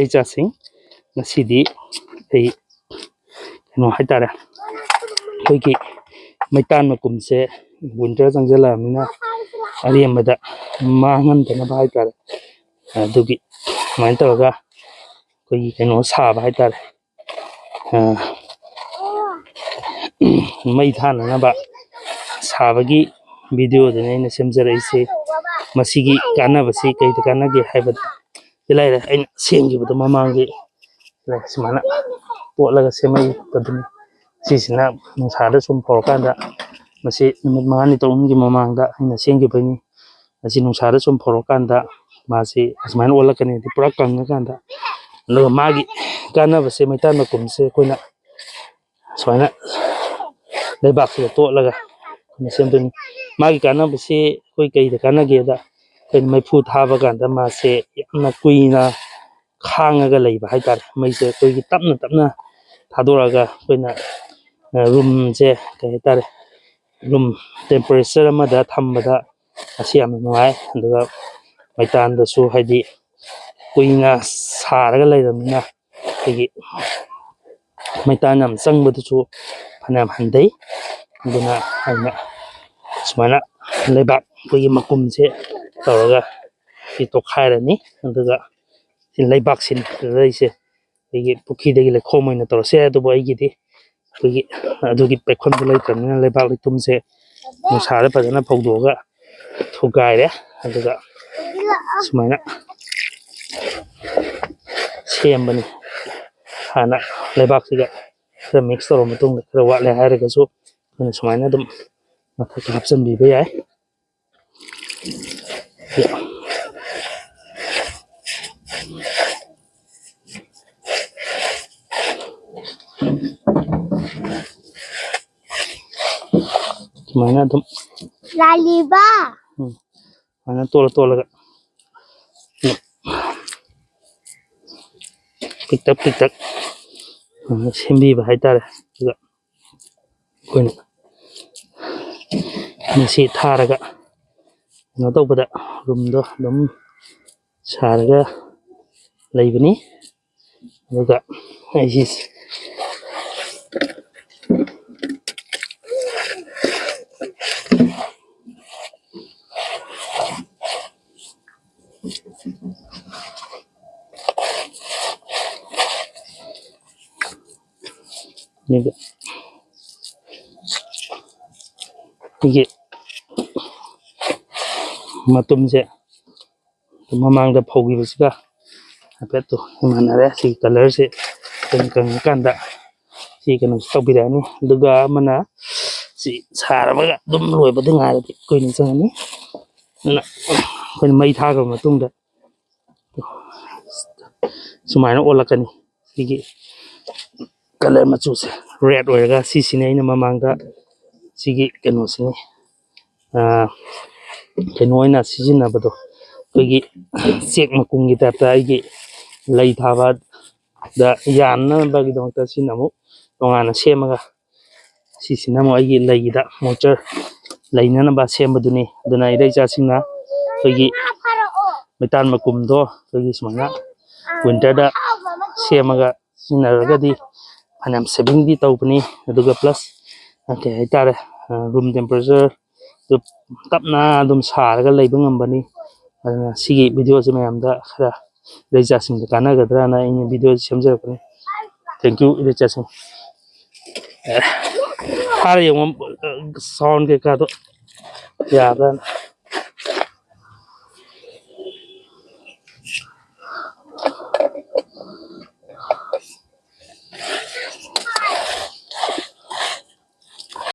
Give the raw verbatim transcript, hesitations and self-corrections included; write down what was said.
ꯏꯆꯥꯁꯤꯡ, ꯉꯁꯤꯗꯤ ꯑꯩ ꯀꯩꯅꯣ ꯍꯥꯏꯇꯥꯔꯦ, ꯑꯩꯈꯣꯏꯒꯤ ꯃꯩꯇꯥꯟ ꯃꯀꯨꯝꯁꯦ ꯋꯤꯟꯇꯔ ꯆꯪꯁꯤꯜꯂꯛꯑꯕꯅꯤꯅ ꯑꯔꯦꯝꯕꯗ ꯃꯥꯡꯍꯟꯗꯅꯕ ꯍꯥꯏꯇꯥꯔꯦ, ꯑꯗꯨꯒꯤ ꯑꯗꯨꯃꯥꯏꯅ ꯇꯧꯔꯒ ꯑꯩꯈꯣꯏꯒꯤ ꯀꯩꯅꯣ ꯁꯥꯕ ꯍꯥꯏꯇꯥꯔꯦ, ꯑ, ꯃꯩ ꯊꯥꯅꯅꯕ ꯁꯥꯕꯒꯤ ꯚꯤꯗꯤꯑꯣꯗꯨꯅꯤ ꯑꯩꯅ ꯁꯦꯝꯖꯔꯛꯏꯁꯦ꯫ ꯃꯁꯤꯒꯤ ꯀꯥꯟꯅꯕꯁꯤ ꯀꯩꯗ ꯀꯥꯟꯅꯒꯦ ꯍꯥꯏꯕꯗ, ꯁꯤ ꯂꯩꯔꯦ ꯑꯩꯅ ꯁꯦꯝꯈꯤꯕꯗꯣ ꯃꯃꯥꯡꯒꯤ, ꯁꯨꯃꯥꯏꯅ ꯇꯣꯠꯂꯒ ꯁꯦꯝꯃꯛꯏꯕꯗꯨꯅꯤ꯫ ꯁꯤꯁꯤꯅ ꯅꯨꯡꯁꯥꯗ ꯁꯨꯝ ꯐꯧꯔꯀꯥꯟꯗ, ꯃꯁꯤ ꯅꯨꯃꯤꯠ ꯃꯉꯥꯅꯤ ꯇꯔꯨꯛꯅꯤꯒꯤ ꯃꯃꯥꯡꯗ ꯑꯩꯅ ꯁꯦꯝꯈꯤꯕꯅꯤ꯫ ꯑꯁꯤ ꯅꯨꯡꯁꯥꯗ ꯁꯨꯝ ꯐꯧꯔꯀꯥꯟꯗ ꯃꯥꯁꯤ ꯑꯁꯨꯃꯥꯏꯅ ꯑꯣꯜꯂꯛꯀꯅꯤ, ꯍꯥꯏꯗꯤ ꯄꯨꯔꯥ ꯀꯪꯉꯀꯥꯟꯗ꯫ ꯑꯗꯨꯒ ꯃꯥꯒꯤ ꯀꯥꯟꯅꯕꯁꯦ, ꯃꯩꯇꯥꯟ ꯃꯀꯨꯝꯁꯦ ꯑꯩꯈꯣꯏꯅ ꯁꯨꯃꯥꯏꯅ ꯂꯩꯕꯥꯛꯁꯤꯗ ꯇꯣꯠꯂꯒ ꯑꯩꯈꯣꯏꯅ ꯁꯦꯝꯗꯣꯏꯅꯤ꯫ ꯃꯥꯒꯤ ꯀꯥꯟꯅꯕꯁꯤ ꯑꯩꯈꯣꯏ ꯀꯩꯗ ꯀꯥꯟꯅꯒꯦꯗ, ꯑꯩꯈꯣꯏꯅ ꯃꯩꯐꯨ ꯊꯥꯕ ꯀꯥꯟꯗ ꯃꯥꯁꯦ ꯌꯥꯝꯅ ꯀꯨꯏꯅ ꯈꯥꯡꯉꯒ ꯂꯩꯕ ꯍꯥꯏꯇꯥꯔꯦ꯫ ꯃꯩꯁꯦ ꯑꯩꯈꯣꯏꯒꯤ ꯇꯞꯅ ꯇꯞꯅ ꯊꯥꯗꯣꯔꯛꯑꯒ ꯑꯩꯈꯣꯏꯅ, ꯑ, ꯔꯨꯝꯁꯦ ꯀꯩ ꯍꯥꯏꯇꯥꯔꯦ, ꯔꯨꯝ ꯇꯦꯝꯄꯔꯦꯆꯔ ꯑꯃꯗ ꯊꯝꯕꯗ ꯑꯁꯤ ꯌꯥꯝꯅ ꯅꯨꯡꯉꯥꯏ꯫ ꯑꯗꯨꯒ ꯃꯩꯇꯥꯟꯗꯁꯨ ꯍꯥꯏꯗꯤ ꯀꯨꯏꯅ ꯁꯥꯔꯒ ꯂꯩꯔꯕꯅꯤꯅ ꯑꯩꯈꯣꯏꯒꯤ ꯃꯩꯇꯥꯟ ꯌꯥꯝ ꯆꯪꯕꯗꯨꯁꯨ ꯐꯅꯌꯥꯝ ꯍꯟꯊꯩ꯫ ꯑꯗꯨꯅ ꯑꯩꯅ ꯁꯨꯃꯥꯏꯅ ꯂꯩꯕꯥꯛ ꯑꯩꯈꯣꯏꯒꯤ ꯃꯀꯨꯝꯁꯦ ꯇꯧꯔꯒ ꯁꯤ ꯇꯣꯈꯥꯏꯔꯅꯤ꯫ ꯑꯗꯨꯒ ꯁꯤ ꯂꯩꯕꯥꯛꯁꯤꯅꯤ ꯂꯩꯔꯤꯁꯦ꯫ ꯑꯩꯒꯤ ꯄꯨꯈ꯭ꯔꯤꯗꯒꯤ ꯂꯩꯈꯣꯝ ꯑꯣꯏꯅ ꯇꯧꯔꯁꯨ ꯌꯥꯏ, ꯑꯗꯨꯕꯨ ꯑꯩꯒꯤꯗꯤ ꯑꯩꯈꯣꯏꯒꯤ ꯑꯗꯨꯒꯤ ꯄꯦꯛꯐꯝꯗꯨ ꯂꯩꯇ꯭ꯔꯕꯅꯤꯅ ꯂꯩꯕꯥꯛ ꯂꯩꯇꯨꯝꯁꯦ ꯅꯨꯡꯁꯥꯗ ꯐꯖꯅ ꯐꯧꯗꯣꯛꯑꯒ ꯊꯨꯒꯥꯏꯔꯦ꯫ ꯑꯗꯨꯒ ꯁꯨꯃꯥꯏꯅ ꯁꯦꯝꯕꯅꯤ꯫ ꯍꯥꯟꯅ ꯂꯩꯕꯥꯛꯁꯤꯒ ꯈꯔ ꯃꯤꯛꯁ ꯇꯧꯔꯕ ꯃꯇꯨꯡꯗ, ꯈꯔ ꯋꯥꯠꯂꯦ ꯍꯥꯏꯔꯒꯁꯨ ꯑꯩꯈꯣꯏꯅ ꯁꯨꯃꯥꯏꯅ ꯑꯗꯨꯝ ꯃꯊꯛꯇ ꯍꯥꯞꯆꯤꯟꯕꯤꯕ ꯌꯥꯏ꯫ ꯁꯨꯃꯥꯏꯅ ꯑꯗꯨꯝ ꯂꯥꯂꯤꯕ꯫ ꯎꯝ꯫ ꯁꯨꯃꯥꯏꯅ ꯇꯣꯠꯂ ꯇꯣꯠꯂꯒ ꯄꯤꯛꯇꯛ ꯄꯤꯛꯇꯛ ꯁꯦꯝꯕꯤꯕ ꯍꯥꯏꯇꯥꯔꯦ꯫ ꯑꯗꯨꯒ ꯑꯩꯈꯣꯏꯅ ꯃꯁꯤ ꯊꯥꯔꯒ ꯀꯩꯅꯣ ꯇꯧꯕꯗ, ꯔꯨꯝꯗꯣ ꯑꯗꯨꯝ ꯁꯥꯔꯒ ꯂꯩꯕꯅꯤ꯫ ꯑꯗꯨꯒ ꯑꯩꯁꯤ ꯑꯗꯨꯒ ꯑꯩꯒꯤ ꯃꯇꯨꯝꯁꯦ ꯃꯃꯥꯡꯗ ꯐꯧꯈꯤꯕꯁꯤꯒ ꯍꯥꯏꯐꯦꯠꯇꯣ ꯃꯥꯟꯅꯔꯦ꯫ ꯁꯤꯒꯤ ꯀꯂꯔꯁꯦ ꯑꯩꯈꯣꯏꯅ ꯀꯪꯉꯀꯥꯟꯗ ꯁꯤ ꯀꯩꯅꯣꯁꯦ ꯇꯧꯕꯤꯔꯛꯑꯅꯤ꯫ ꯑꯗꯨꯒ ꯑꯃꯅ ꯁꯤ ꯁꯥꯔꯕꯒ ꯑꯗꯨꯝ ꯂꯣꯏꯕꯗ ꯉꯥꯏꯔꯗꯤ ꯀꯨꯏꯅ ꯆꯪꯉꯅꯤ꯫ ꯑꯗꯨꯅ ꯑꯩꯈꯣꯏꯅ ꯃꯩ ꯊꯥꯈ꯭ꯔꯕ ꯃꯇꯨꯡꯗ ꯁꯨꯃꯥꯏꯅ ꯑꯣꯜꯂꯛꯀꯅꯤ꯫ ꯁꯤꯒꯤ ꯀꯂꯔ ꯃꯆꯨꯁꯦ ꯔꯦꯠ ꯑꯣꯏꯔꯒ, ꯁꯤꯁꯤꯅꯤ ꯑꯩꯅ ꯃꯃꯥꯡꯗ ꯁꯤꯒꯤ ꯀꯩꯅꯣꯁꯤꯅꯤ, ꯑꯥ, ꯀꯩꯅꯣ ꯑꯣꯏꯅ ꯁꯤꯖꯤꯟꯅꯕꯗꯣ, ꯑꯩꯈꯣꯏꯒꯤ ꯆꯦꯛ ꯃꯀꯨꯝꯒꯤ ꯇꯥꯏꯞꯇ ꯑꯩꯒꯤ ꯂꯩ ꯊꯥꯕꯗ ꯌꯥꯟꯅꯕꯒꯤꯗꯃꯛꯇ ꯁꯤꯅ ꯑꯃꯨꯛ ꯇꯣꯉꯥꯟꯅ ꯁꯦꯝꯃꯒ, ꯁꯤꯁꯤꯅ ꯑꯃꯨꯛ ꯑꯩꯒꯤ ꯂꯩꯒꯤꯗ ꯃꯣꯏꯆꯔ ꯂꯩꯅꯅꯕ ꯁꯦꯝꯕꯗꯨꯅꯤ꯫ ꯑꯗꯨꯅ ꯏꯔꯩꯆꯥꯁꯤꯡꯅ ꯑꯩꯈꯣꯏꯒꯤ ꯃꯩꯇꯥꯟ ꯃꯀꯨꯝꯗꯣ ꯑꯩꯈꯣꯏꯒꯤ ꯁꯨꯃꯥꯏꯅ ꯋꯤꯟꯇꯔꯗ ꯁꯦꯝꯃꯒ ꯁꯤꯖꯤꯟꯅꯔꯒꯗꯤ ꯐꯅꯌꯥꯝ ꯁꯦꯚꯤꯡꯗꯤ ꯇꯧꯕꯅꯤ꯫ ꯑꯗꯨꯒ ꯄ꯭ꯂꯁ ꯀꯩ ꯍꯥꯏꯇꯥꯔꯦ, ꯔꯨꯝ ꯇꯦꯝꯄꯔꯦꯆꯔꯗꯨ ꯇꯞꯅ ꯑꯗꯨꯝ ꯁꯥꯔꯒ ꯂꯩꯕ ꯉꯝꯕꯅꯤ꯫ ꯑꯗꯨꯅ ꯁꯤꯒꯤ ꯚꯤꯗꯤꯑꯣꯁꯦ ꯃꯌꯥꯝꯗ ꯈꯔ ꯏꯔꯩꯆꯥꯁꯤꯡꯗ ꯀꯥꯟꯅꯒꯗ꯭ꯔꯅ ꯑꯩꯅ ꯚꯤꯗꯤꯑꯣꯁꯦ ꯁꯦꯝꯖꯔꯛꯄꯅꯤ꯫ Thank you, ꯏꯔꯩꯆꯥꯁꯤꯡ꯫ ꯑꯦ, ꯊꯥꯔ ꯌꯦꯡꯉꯣ, ꯁꯥꯎꯟ ꯀꯩꯀꯥꯗꯣ ꯌꯥꯕ꯭ꯔꯥꯅ꯫